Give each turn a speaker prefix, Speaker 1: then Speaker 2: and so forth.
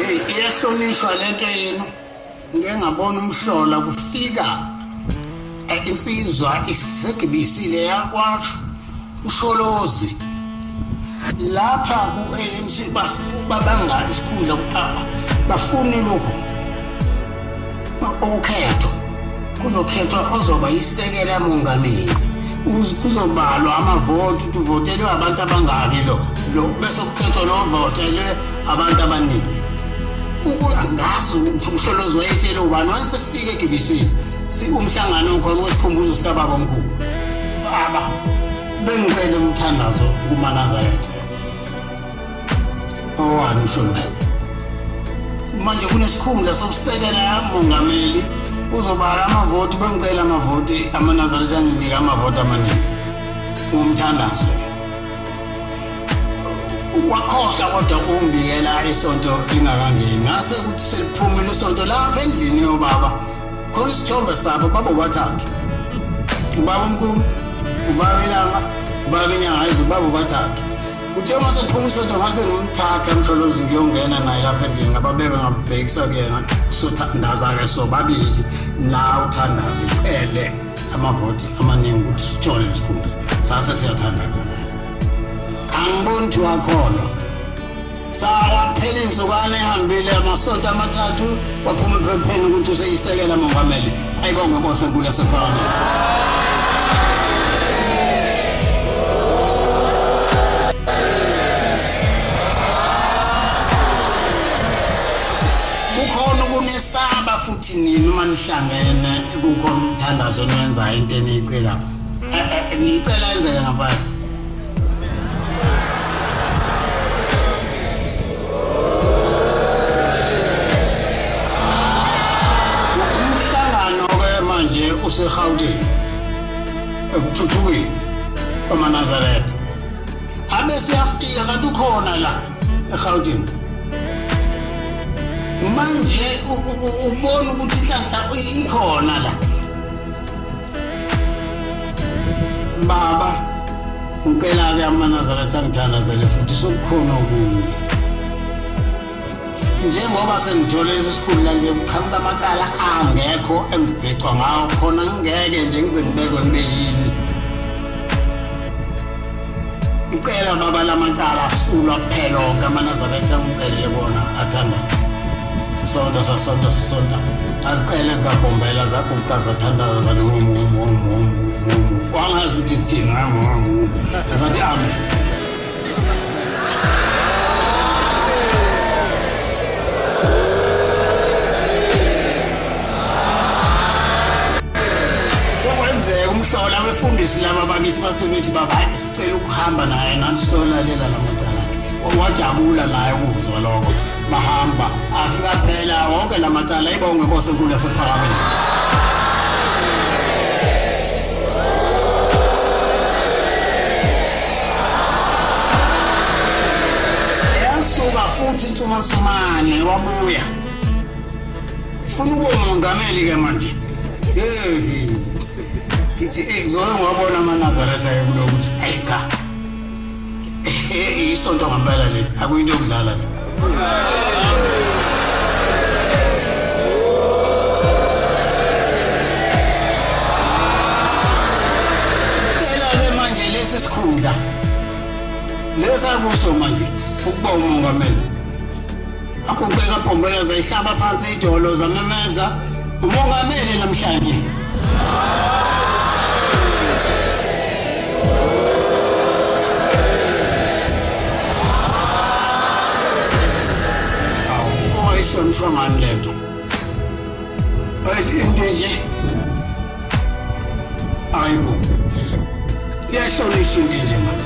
Speaker 1: Hey, iyahlonishwa lento yenu. Ngike ngabona umhlola kufika insizwa isegibisile yakwasho uSholozi lapha ku-ANC babanga isikhundla kuqala bafuni lokhu ukhetho kuzokhethwa ozoba isekela mongameli kuzobalwa amavoti ukuthi uvotelwe abantu abangaki lo lo bese kukhethwa lo votelwe abantu abaningi angazi ukuthi uMsholozi wayetshele ubani wayesefike egibisini umhlangano khona wesikhumbuzo sikababa omkhulu baba bengicela umthandazo kumaNazaretha owani uMsholozi manje kunesikhundla sokusekela mongameli uzobala amavoti bengicela amavoti amaNazaretha anginike amavoti amaningi umthandazo wakhohlwa kodwa ungibikela isonto lingakangeni ngase kuthi seliphumile isonto lapha endlini yobaba khona isithombe sabo babo bathathu ubaba omkhulu ubaba ilanga ubaba inyanga izulu babo bathathu kuthe uma sekuphuma isonto ngase ngimthatha msholozi ngiyongena naye lapha endlini ngababeka ngabhekisa kuyena sothandaza-ke sobabili la uthandaza ucele amavoti amaningi ukuthi sithole lesikhundla sase siyathandaza naye angiboni ukuthi wakholwa sawaphela iy'nsukwana ehambile amasonto amathathu waphuma ephepheni ukuthi useyisekela mongameli ayibonge nkosi enkulu yasephakameni. Kukhona ukunesaba futhi nini uma nihlangene kukhona umthandazo eniwenzayo into eniyicela ngiyicela yenzeke ngaphandle. Umhlangano-ke manje useGauteng ekuthuthukeni kwamaNazaretha abe siyafika kanti ukhona la eGauteng manje ubona ukuthi inhlanhla ikhona la. Baba, ngicela-ke amaNazaretha angithandazele futhi sokukhona okunye. Njengoba sengithole lesi sikhundla nje kuqhamuka amacala angekho engibhecwa ngawo khona ngingeke nje ngize ngibekwe ngibe yini. Ngicela baba lamacala asulwa kuphela onke amaNazaretha angicelele kona athandaze. Sonto sasonto sisonta azicele zikaBhombela zaguqa zathandaza zathi hum hum hum hum hum wangazi ukuthi zithini hum hum hum zathi amen. Kwenzeka umhlola abefundisi laba bakithi basebethi baba hayi sicela ukuhamba naye nathi solalela la macala akhe wajabula naye ukuzwa lokho bahamba afika phela wonke la macala ibonge inkosi enkulu yasephakameni. Yasuka futhi insumansumane wabuya funa ukuba umongameli ke manje hey ngithi ngizobe ngiwabona amaNazaretha ke kulokhu ukuthi ayi cha isonto ngempela leli akuyinto yokudlala le. Phela-ke manje lesi sikhundla lesakuso manje ukuba umongameli akubeka bhombelaza ihlaba phansi idolo zamemeza umongameli namhlanje. Ayihlonishwa ngani le nto into nje ayibo iyahlonishwa into nje manje.